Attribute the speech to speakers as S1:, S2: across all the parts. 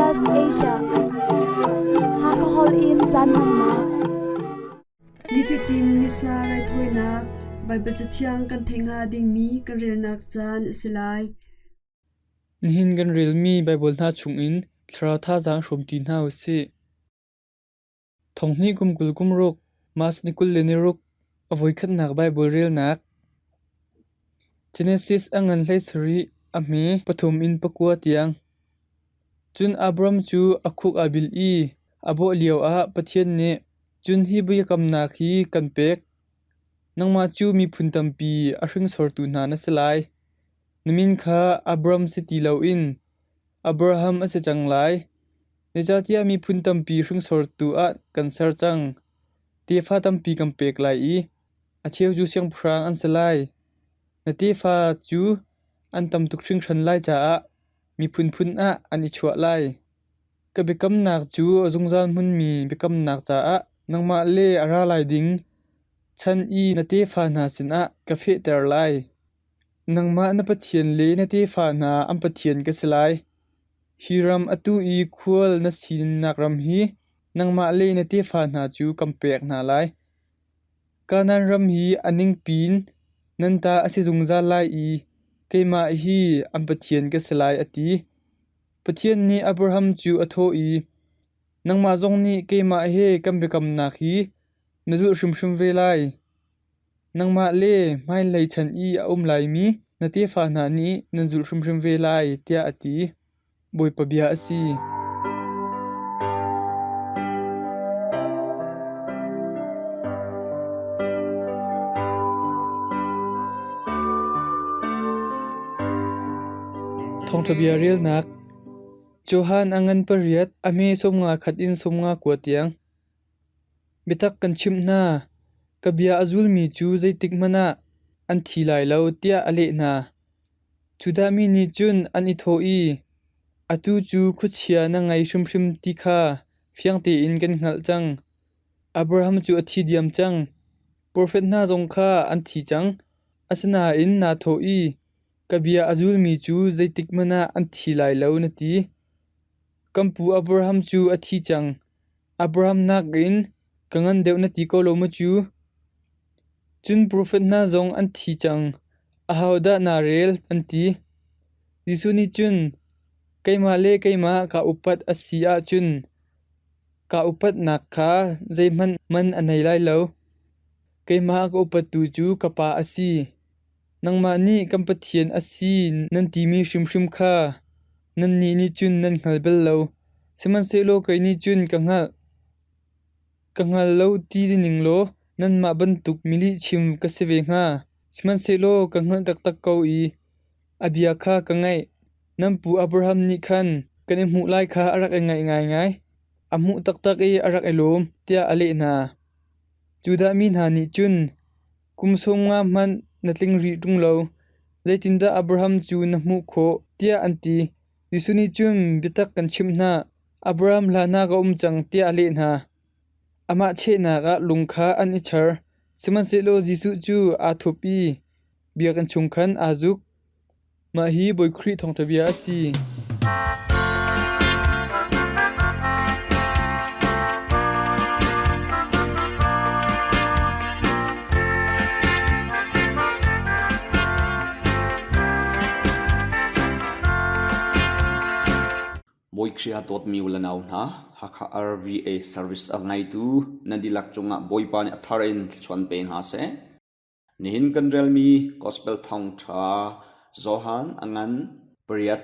S1: SBS Asia Hakha holh in caan hmannak.
S2: Nifatin Missa raithawinak Baibal Cathiang kan theih hnga dingmi kan relnak caan a si lai.
S3: Nihin kan relmi Baibal hna chungin thlarau thazaang hrawmṭi hna u sih. Thonghnih kum 20 kum ruk, March ni 26, a voikhatnak Baibal relnak. Genesis a ngan 17 a hme pathum in pakua tiang. Cun Abram cu a khuk aa bil i a bawh lioah Pathian nih, Cun hi biakamnak hi kan pek: Nangmah cu miphun tampi a hringsortu hna na si lai. Na min kha Abram si ti loin Abraham a si cang lai. Zeicahtiah miphun tampi hringsortu ah kan ser cang. Tefa tampi kan pek lai i a cheu cu siangpahrang an si lai. Na tefa cu an tam tuk hringhran lai caah miphun phun ah an i chuah lai. Ka biakamnak cu a zungzal hmunmi biakamnak caah nangmah le a ra lai ding chan i na tefa hna sinah ka fehter lai. Nangmah na Pathian le na tefa hna an Pathian ka si lai. Hi ram atu i khual na sinak ram hi nangmah le na tefa hna cu kan pek hna lai. Kanaan ram hi a ningpiin nan ta a si zungzal lai i keimah hi an Pathian ka si lai, a ti. Pathian nih Abraham cu a thawh i, Nangmah zong nih keimah he kan biakamnak hi na zulh hrimhrim ve lai. Nangmah le hmailei chan i a um laimi na tefa hna nih nan zulh hrimhrim ve lai, tiah a ti. Bawipa bia a si. Thawngṭha bia relnak Johan a ngan pariat, a hme 51 in 59 tiang. Biatak kan chimh hna, ka bia a zulmi cu zeitikhmanh ah an thi lai lo, tiah a leh hna. Judah mi nih cun an i thawh i, Atu cu khuachia na ngei hrimhrim ti kha fiang tein kan hngalh cang. Abraham cu a thi diam cang; profet hna zong kha an thi cang. Asinain naa thawh i, Ka bia a zulmi cu zeitikhmanh ah an thi lai lo, na ti. Kan pu Abraham cu a thi cang. Abraham nakin ka ngan deuh na ti ko lo maw cu? Cun profet hna zong an thi cang. Ahodah naa rel? an ti. Jesuh nih cun, Keimah le keimah kaa upat a si ahcun kaa upatnak kha zeihmanh man a nei lai lo. Keimah a ka upattu cu ka Pa a si. Nangmah nih kan Pathian a si nan timi hrimhrim kha nannih nih cun nan hngal bal lo, sihmanhsehlaw kei nih cun ka hngalh. Ka hngal lo ti ning law nanmah bantuk milihchim ka si ve hnga. Sihmanhsehlaw ka hngalh taktak ko i a bia kha ka ngaih. Nan pu Abraham nih khan kan i hmuh lai kha a rak i ngaih ngaingai. A hmuh taktak i a rak i lawm, tiah a leh hna. Judah mi hna nih cun, Kum 50 hmanh na tling rih ṭung lo, zeitindah Abraham cu na hmuh khawh? tiah an ti. Jesuh nih cun, Biatak kan chimh hna, Abraham hlanah ka um cang, tiah a leh hna. Amah chehnak ah lung kha an i char, sihmanhsehlaw Jesuh cu aa thup i biakinn chung khan aa zuk. Mah hi Bawi Khrih thawngṭha bia a si.
S4: Bawi Khrih a dawtmi u le nau hna, Hakha RVA service a ngeitu nan dihlak cungah Bawipa nih a thar in thluachuah an pe hna seh. Nihin kan relmi Gospel thawngṭha Johan a ngan pariat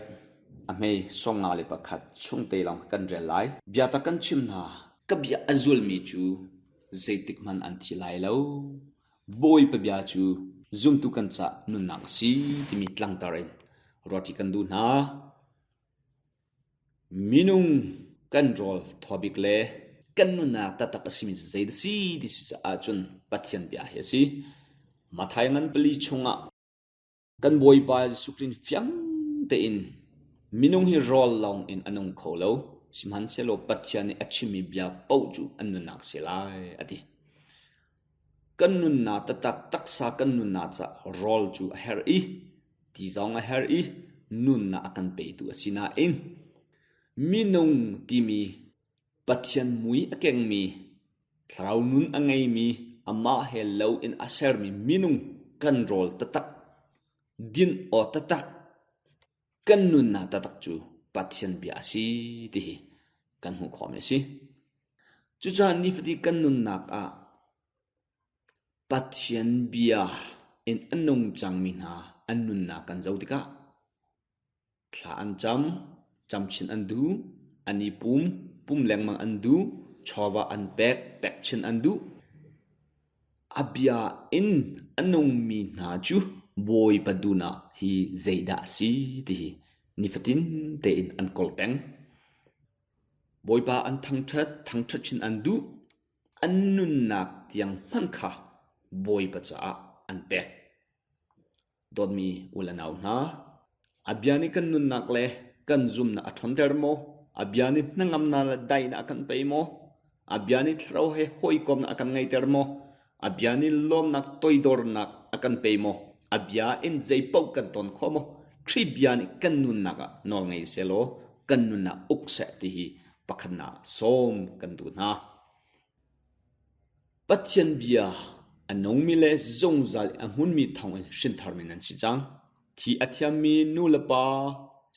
S4: a hme 51 chung te lawng kan rel lai. Biatak kan chim hna, ka bia a zulmi cu zeitik hmanh an thi lai lo. Bawipa bia cu zumtu kan cah nunnak a si timi tlangtar in ruahṭi kan duh hna. Minung kan rawl thawbik le kan nunnak taktak a simi cu zei dah si ti si ahcun Pathian bia hi a si. Matthai ngan pali chungah kan Bawipa Jesuh Khrih fiang tein minung hi rawl lawng in a nung kho lo, sihmanhsehlaw Pathian nih a chimmi bia paoh cu an nunnak a si lai a ti. Kan nunnak taktak taksa kan nunnak caah rawl cu a herh i ti zong a herh i nunnak a kan petu a si nain. Minung timi Pathian mui a kengmi, thlarau nun a ngeimi, amah he lo in a sermi minung kan rawl taktak, din aw taktak, kan nunnak taktak cu Pathian bia a si ti hi kan hmuh khawhmi a si. Cucaah nifatin kan nunnak ah Pathian bia in a nung cangmi hna an nunnak kan zoh tikah thla an cam, cam chin an duh, an i pum, pum lengmang an duh, chawva an pek, pek chin an duh. A bia in a nungmi hna cu Bawipa duhnak hi zeidah a si ti hi nifatin tein an kawl peng. Bawipa an thangṭhat, thangṭhat chin an duh. An nunnak tiang hmanh kha Bawipa caah an pek. Dawtmi u le nau hna, a bia nih kan nunnak le kan zumnak a ṭhawnter maw? A bia nih hnangamnak le daihnak a kan pe maw? A bia nih thlarau he hawikomnak a kan ngeihter maw? A bia nih lawmnak toidornak a kan pe maw? A bia in zeipaoh kan ton khawh maw? Khrih bia nih kan nunnak ah nawl ngei sehlaw kan nunnak uk seh ti hi pakhatnak sawm kan duh hna. Pathian bia a nungmi le zungzal i a hmunmi thawngin hrintharmi nan si cang. Thi a thiammi nu le pa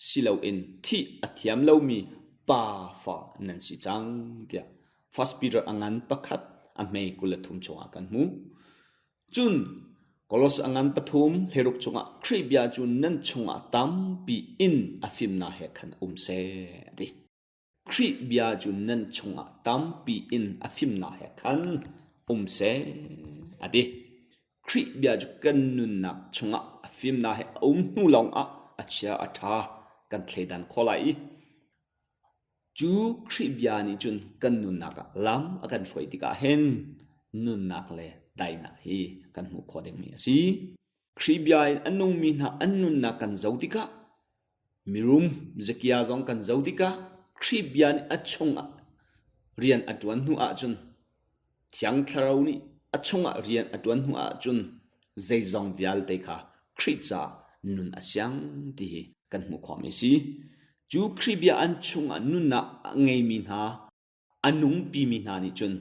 S4: si loin thih a thiam lomi pa fa nan si cang tiah First Peter a ngan pakhat a hme 23 chungah kan hmuh. Cun Kolos a ngan pathum hleiruk chungah Khrih bia cu nan chungah tampi in a fimnak he khan um seh a ti. Khrih bia cu nan chungah tampi in a fimnak he khan um seh, a ti. Khrih bia cu kan nunnak chungah a fimnak he a um hnu lawngah a chia a ṭha kan thleidan khawh lai i cu Khrih bia nih cun kan nunnak ah lam a kan hruai tikah hin nunnak le daihnak hi kan hmuh khawh dingmi a si. Khrih bia in a nungmi hna an nunnak kan zoh tikah Mirum Zakia zong kan zoh tikah Khrih bia nih a chungah rian a ṭuan hnu ahcun Thiang Thlarau nih a chungah rian a ṭuan hnu ahcun zeizong vialte kha Khrih caah nun a siang ti hi kan hmuh khawhmi a si. Cu Khrih bia an chungah nunnak a ngeimi hna A nungpimi hna nih cun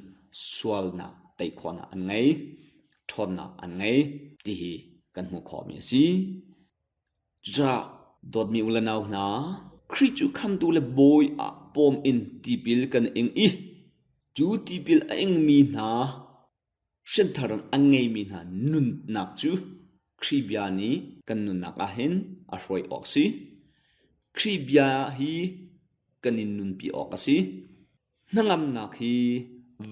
S4: sualnak tei khawhnak an ngei, ṭhawnnak an ngei ti hi kan hmuh khawhmi a si. Cucaah dawtmi u le nau hna, Khrih cu khamtu le bawi ah pawm in tipil kan ing i cu tipil a ingmi hna hrianthar a ngeimi hna nunnak cu Khrih bia nih kan nunnak ah hin a hruai awk si. Khrih bia hi kan in nunpi awk a si. Hnangamnak hi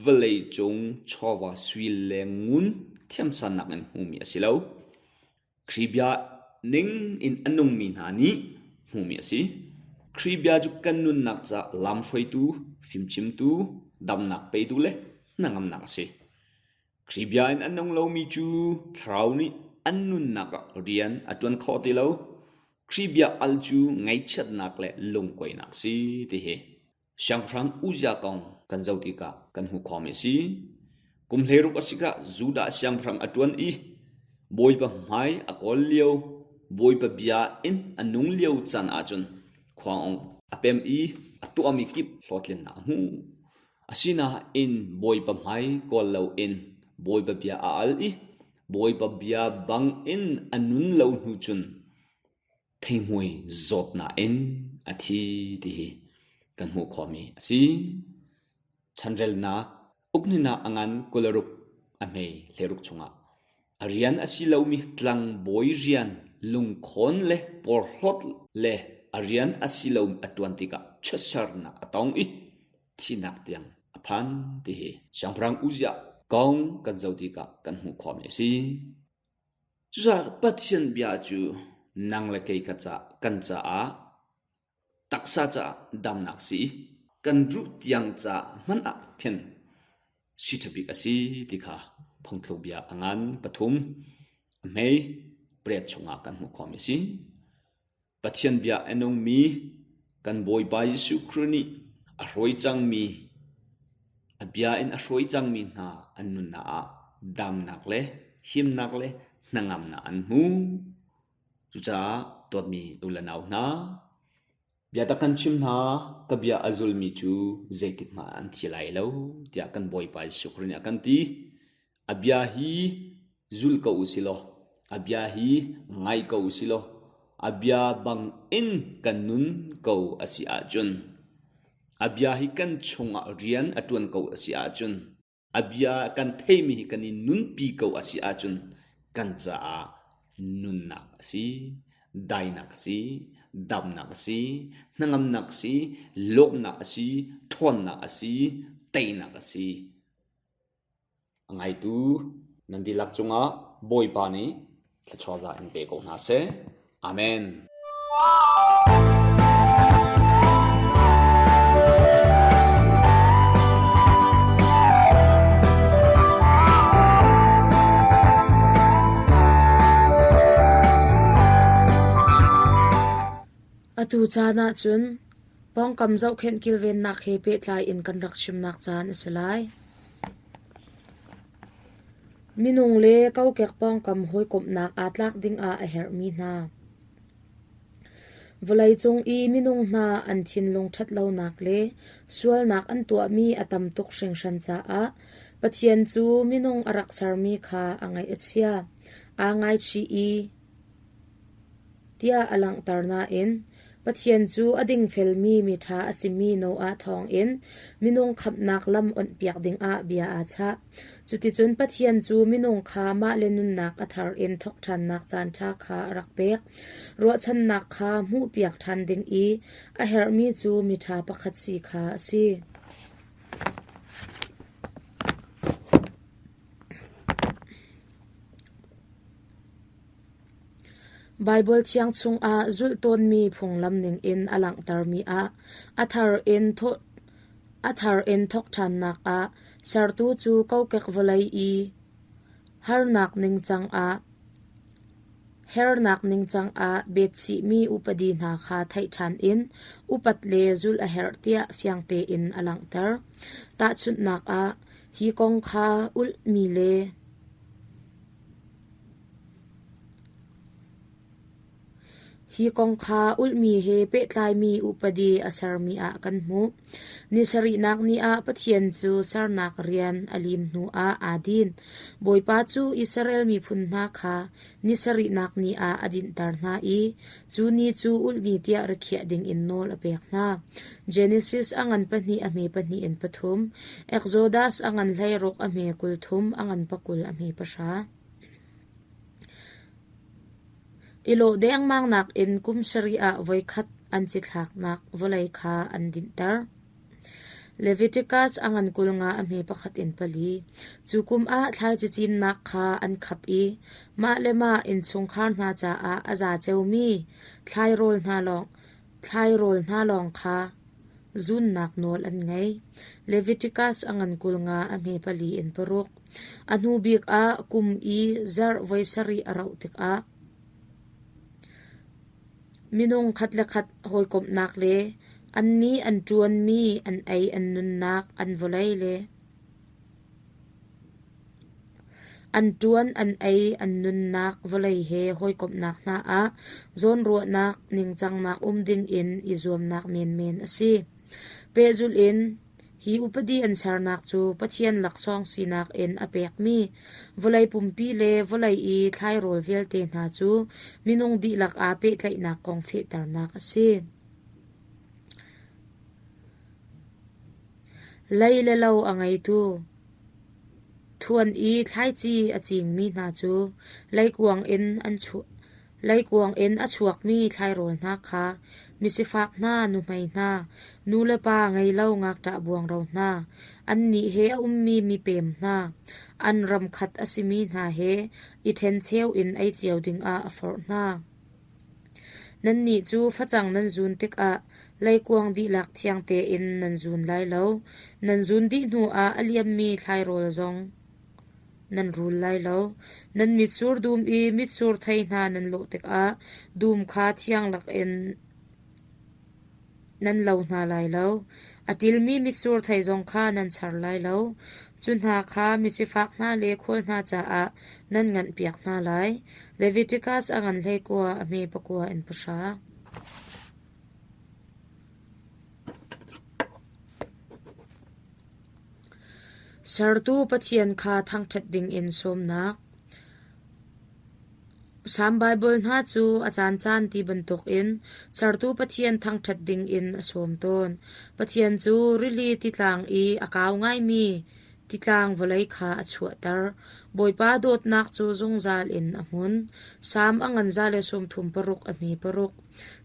S4: vawlei cung chawva sui le ngun thiamsannak in hmuhmi a si lo. Khrih bia ning in a nungmi hna nih hmuhmi a si. Khrih bia cu kan nunnak caah lamhruaitu, fimchimtu, damnak petu le hnangamnak a si. Khrih bia in a nung lomi cu thlarau nih an nunnak ah rian a ṭuan khawh ti lo. Khrih bia al cu ngaihchiatnak le lungkuainak si ti hi Siangpahrang Uzziah kong kan zoh tikah kan hmuh khawhmi a si. Kum 16 a si ah Judah siangpahrang a ṭuan i Bawipa hmai a kawl lio, Bawipa bia in a nung lio caan ahcun khuang a pem i a tuahmi kip hlawhtlinnak a hmu. Asinain Bawipa hmai kawl loin Bawipa bia a al i Bawipa bia bangin a nun lo hnu cun Theihmui zawtnak in a thi ti hi kan hmuh khawhmi a si. Chanrelnak ukninak a ngan 26 a hme hleiruk chungah a rian a si lomi tlangbawi rian lungkhawn le porhlawt le a rian a si lo a ṭuan tikah chiatsernak a tong i thihnak tiang a phan ti hi Siangpahrang Uzziah kong kan zoh tikah kan hmuh khawhmi a si. Cucaah Pathian bia cu nang le kei ka ca kan caah taksa caah damnak si kan ruh tiang ca hmanh ah khin si ṭha bik a si ti kha phungthluk bia a ngan pathum a hmei pariat chungah kan hmuh khawhmi a si. Pathian bia a nungmi kan Bawipa Jesuh Khrih nih a hruai cangmi a bia in a hruai cangmi hna an nunnak ah damnak le himnak le hnangamnak an hmu. Cucaah dawtmi u le nau hna, Biatak kan chim hna, ka bia a zulmi cu zeitik hmanh ah an thi lai lo, tiah kan Bawipa Jesuh Khrih nih a kan ti. A bia hi zul ko u si law, a bia hi ngai ko u si law, a bia bangin kan nun ko a si ahcun, a bia hi kan chungah rian a ṭuan ko a si ahcun, A bia kan theimi hi kan i nunpi ko a si ahcun kan caah nunnak a si, dainak a si, damnak a si, hnangamnak a si, lawmhnak a si, ṭhawnnak a si, teinak a si. A ngaitu nan dihlak cungah Bawipa nih thluachuah za in pe ko hna seh. Amen.
S5: Atu caan ahcun pawngkam zohkhenh kilvennak he pehtlai in kan rak chimnak caan a si lai. Minung le kokek pawngkam hawikomhnak aa tlak dingah a herhmi hna. Vawleicung i minung hna an thinlung ṭhatlonak le sualnak an tuahmi a tam tuk hringhran caah Pathian cu minung a rak sermi kha a ngaih a chia, aa ngaichih i tiah a langhter nain Pathian cu a dingfelmi miṭha a simi Noah thawngin minung khamhnak lam onhpiak dingah bia aa chah. Cuticun Pathian cu minung kha mah le nunnak a thar in thawk ṭhannak caanṭha kha a rak pek. Ruahchannak kha hmuhpiak ṭhan ding i a herhmi cu miṭha pakhat si kha a si. Baibal Thiang chungah zulh tawnmi phunglam ningin a langhtermi ah a thar in thawk ṭhannak ah sertu cu kokek vawlei i harnak ningcang ah betchihmi upadi hna kha theih ṭhan in upat le zulh a herh tiah fiang tein a langhter. Tahchunhnak ah, hi kong kha ulhmi le Hi kong kha ulhmi he pehtlaimi upadi a sermi ah kan hmuh. Ni sarihnak ni ah Pathian cu sernak rian a lim hnuah aa din. Bawipa cu Israel miphun hna kha ni sarihnak ni ah a dinhter hna i cu ni cu ulh ni tiah rikhiah dingin nawl a pek hna. Genesis a ngan pahnih a hme pahnih in pathum, Exodus a ngan hleiruk a hme kul thum, a ngan pakul a hme pahra. I lawh dengmang nakin kum sarih ah voikhat an cithlaknak vawlei kha an dinhter. Leviticus a ngan kul nga a hme pakhat in pali. Cu kum ah thlaici cinnak kha an khap i mah le mah innchungkhar hna caah a za ceumi thlairawl hna lawng kha zunnak nawl an ngei. Leviticus a ngan kul nga a hme pali in paruk. A hnu bik ah kum i zarh voi sarih a rauh tikah minung khat le khat hawikomhnak le annih an ṭuanmi an ei an nunnak an vawlei le an ṭuan an ei an nunnak vawlei he hawikomhnak hna ah zawnruahnak ningcangnak um dingin i zuamnak menmen a si. Pehzulh in Hi upadi an sernak cu Pathian laksawng sinak in a pekmi vawlei pumpi le vawlei i thlairawl vialte hna cu minung dihlak aa pehtlaihnak kong fehternak a si. Lei le lo a ngeitu thuan i thlaici a cingmi hna cu leikuang in an chuah. Leikuang in a chuakmi thlairawl hna kha misifak hna, nuhmei hna, nu le pa ngei lo ngakṭah buangro hna, annih he a ummi mipem hna, an ram khat a simi hna he i ṭhencheu in ei cio dingah a forh hna. Nannih cu facang nan zun tikah leikuang dihlak thiang tein nan zun lai lo, nan zun dih hnuah a liammi thlairawl zong nan rul lai lo. Nan mitsur dum i mitsur thei hna nan lawh tikah dum kha thiang lakin nan lo hna lai lo. A ṭilmi mitsur thei zong kha nan char lai lo. Cu hna kha misifak hna le khual hna caah nan nganhpiak hna lai. Leviticus a ngan hleikua a hme pakua in pahra. Sertu Pathian kha thangṭhat dingin sawmnak. Salm Baibal hna cu a caancaan ti bantukin sertu Pathian thangṭhat dingin a sawm tawn. Pathian cu rili titlang i a kau ngaimi titlang vawlei kha a chuahter. Bawipa dawtnak cu zungzal in a hmun. Salm a ngan 136 a hmi paruk.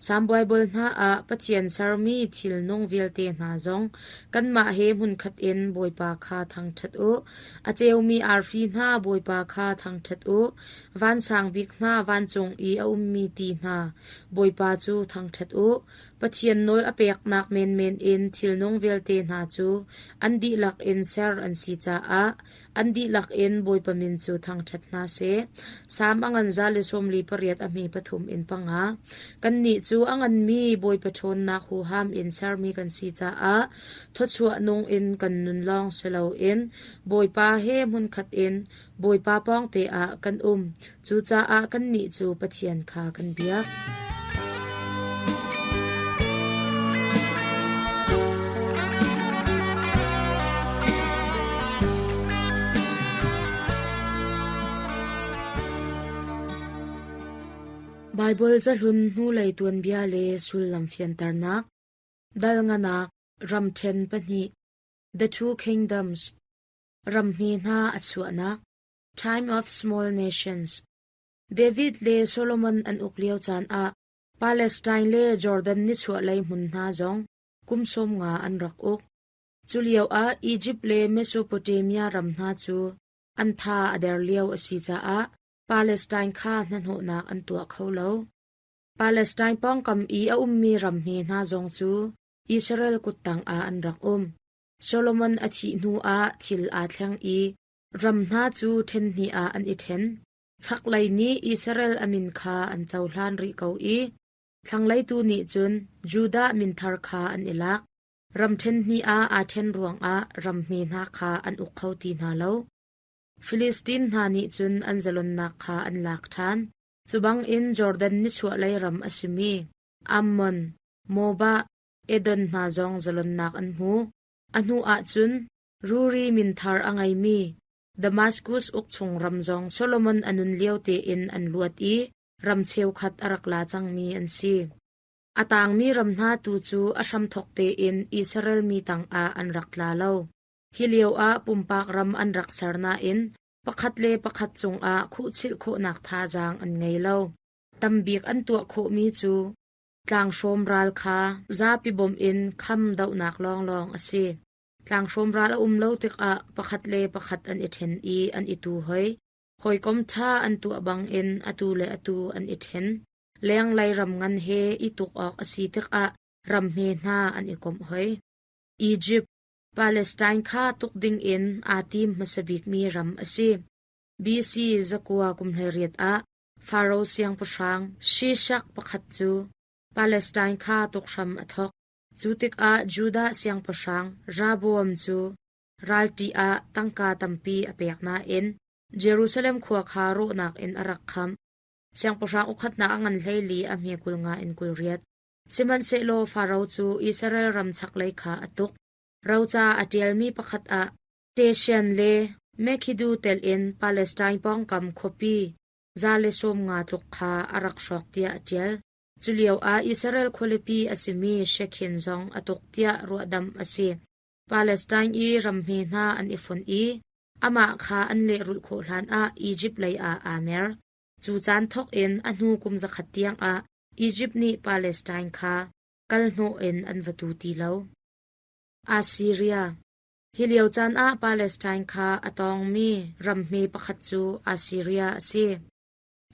S5: Salm Baibal hna ah Pathian sermi thilnung vialte hna zong kanmah he hmunkhat in Bawipa kha thangṭhat u. A ceumi arfi hna Bawipa kha thangṭhat u. Vansang bik hna vancung i a ummi ti hna Bawipa cu thangṭhat u. Pathian nawl a peknak menmen in thilnung vialte hna cu an dihlak in ser an si caah an dihlak in Bawipa min cu thangṭhat hna seh. Salm a ngan 148 a hme pathum in panga. Kannih cu a nganmi Bawipa ṭhawnnak huham in sermi kan si caah thawchuah nung in kan nun lawng si loin Bawipa he hmunkhat in Bawipa pawngte ah kan um. Cucaah kannih cu Pathian kha kan biak. Baibal cahlun hnulei tuanbia le sullam fianternak Dal nganak Ramṭhen pahnih The Two Kingdoms Ramhme hna a chuahnak Time of Small Nations David le Solomon an uk lio caan ah Palestine le Jordan nichuahlei hmun hna zong kum 50 an rak uk. Cu lioah Egypt le Mesopotamia ram hna cu an tha a der lio a si caah Palestine kha hnahnawhnak an tuah kho lo. Palestine pawngkam i a ummi ram hme hna zong cu Israel kuttang ah an rak um. Solomon a thih hnu ah thil aa thleng i ram hna cu ṭhen hnih ah an i ṭhen. Chaklei nih Israel a min kha an cohlan rih ko i thlanglei tu nih cun Judah min thar kha an i lak. Ram ṭhen hnih ah aa ṭhen ruangah ram hme hna kha an uk kho ti hna lo. Filistin hna nih cun an zalonnak kha an lak ṭhan. Cu bangin Jordan nichuahlei ram a simi Ammon, Moab, Edom hna zong zalonnak an hmu. A hnu ah cun Ruri min thar a ngeimi Damaskus ukchung ram zong Solomon a nun lio tein an luat i ram cheukhat a rak la cangmi an si. A tangmi ram hna tu cu a hramthawk tein Israel mi tangah an rak tla lo. Hi lioah pumpak ram an rak ser nain pakhat le pakhat cungah khuhchilh khawhnak thazaang an ngei lo. Tambik an tuah khawhmi cu tlanghrawm ral kha zapi bawmh in kham dohnak lawnglawng a si. Tlanghrawm ral a um lo tikah pakhat le pakhat an i ṭhen i an i tu hoi. Hawikom ṭha an tuah bangin atu le atu an i ṭhen. Lenglei ram ngan he i tuk awk a si tikah ram hme hna an i komh hoi. Egypt, Palestine kha tuk dingin aa tim hmasa bikmi ram a si. BC zakua kum 18 ah Faro siangpahrang Shishak pakhat cu Palestine kha tuk hram a thawk. Cu tikah Judah siangpahrang Rehoboam cu ralṭih ah tangka tampi a pek nain Jerusalem khua kha rawhnak in a rak khamh. Siangpahrang ukhatnak a ngan hleili a hme 50 in 28. Sihmanhsehlaw Faro cu Israel ram chaklei kha a tuk. Roca a ṭialmi pakhat ah Teshan le Megiddo telh in Palestine pawngkam khuapi 150 tluk kha a rak hrawk tiah a ṭial. Culio ah Israel khualipi a simi Shekhin zong a tuk tiah ruahdamh a si. Palestine i ram hme hna an i fonh i amah kha an lehrulh khawh hlanah Egypt lei ah aa mer. Cu caan thawk in a hnu kum zakhat tiangah Egypt nih Palestine kha kalhnawh in an va tu ti lo. Assyria Hi lio caan ah Palestine kha a tawngmi ram hme pakhat cu Assyria a si.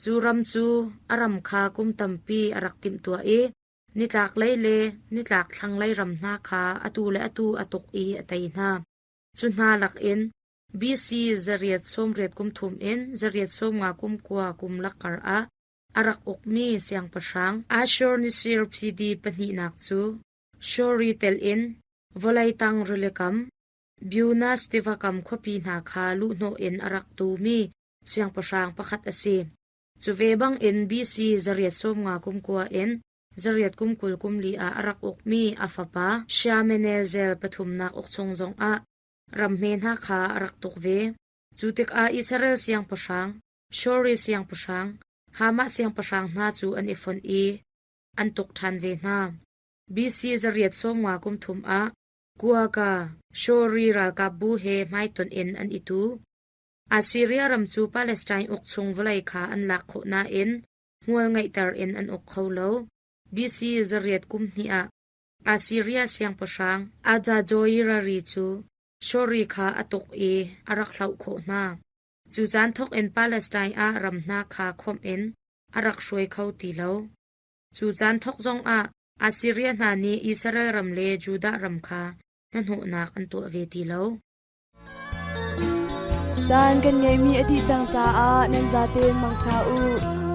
S5: Cu ram cu a ram kha kum tampi a rak timhtuah i nitlaklei le nitlak thlanglei ram hna kha atu le atu a tuk i a tei hna. Cu hna lakin BC 880 kum thum in 850 kum kua kum lakkar ah a rak ukmi siangpahrang Ashurnasirpidi pahnihnak cu Shuri telh in vawlei tang rilikam Buenos tivakam khuapi hna kha luhhnawh in a rak tumi siangpahrang pakhat a si. Cu ve bangin BC 850 kum kua in 8 kum 20 kum li ah a rak ukmi a fapa Shalmaneser pathumnak uk chung zongah ram hme hna kha a rak tuk ve. Cu tikah Israel siangpahrang, Shori siangpahrang, Hamath siangpahrang hna cu an i fonh i an tuk ṭhan ve hna. BC 850 kum thum ah Kuaka Shori ralkapbu he hmaitonh in an i tu. Assiria ram cu Palestine uk chung vawlei kha an lak khawh nain hmual ngeihter in an uk kho lo. BC 800 kum hnih ah Assiria siangpahrang Adajoirari cu Shori kha a tuk i a rak hloh khawh hna. Cu caan thawk in Palestine ah ram hna kha khawmh in a rak hruai kho ti lo. Cu caan thawk zongah Assiria hna nih Israel ram le Judah ram kha hnahnawhnak an tuah ve ti lo.
S2: Caan kan ngeihmi a dih cang caah nan zaten mangṭha u.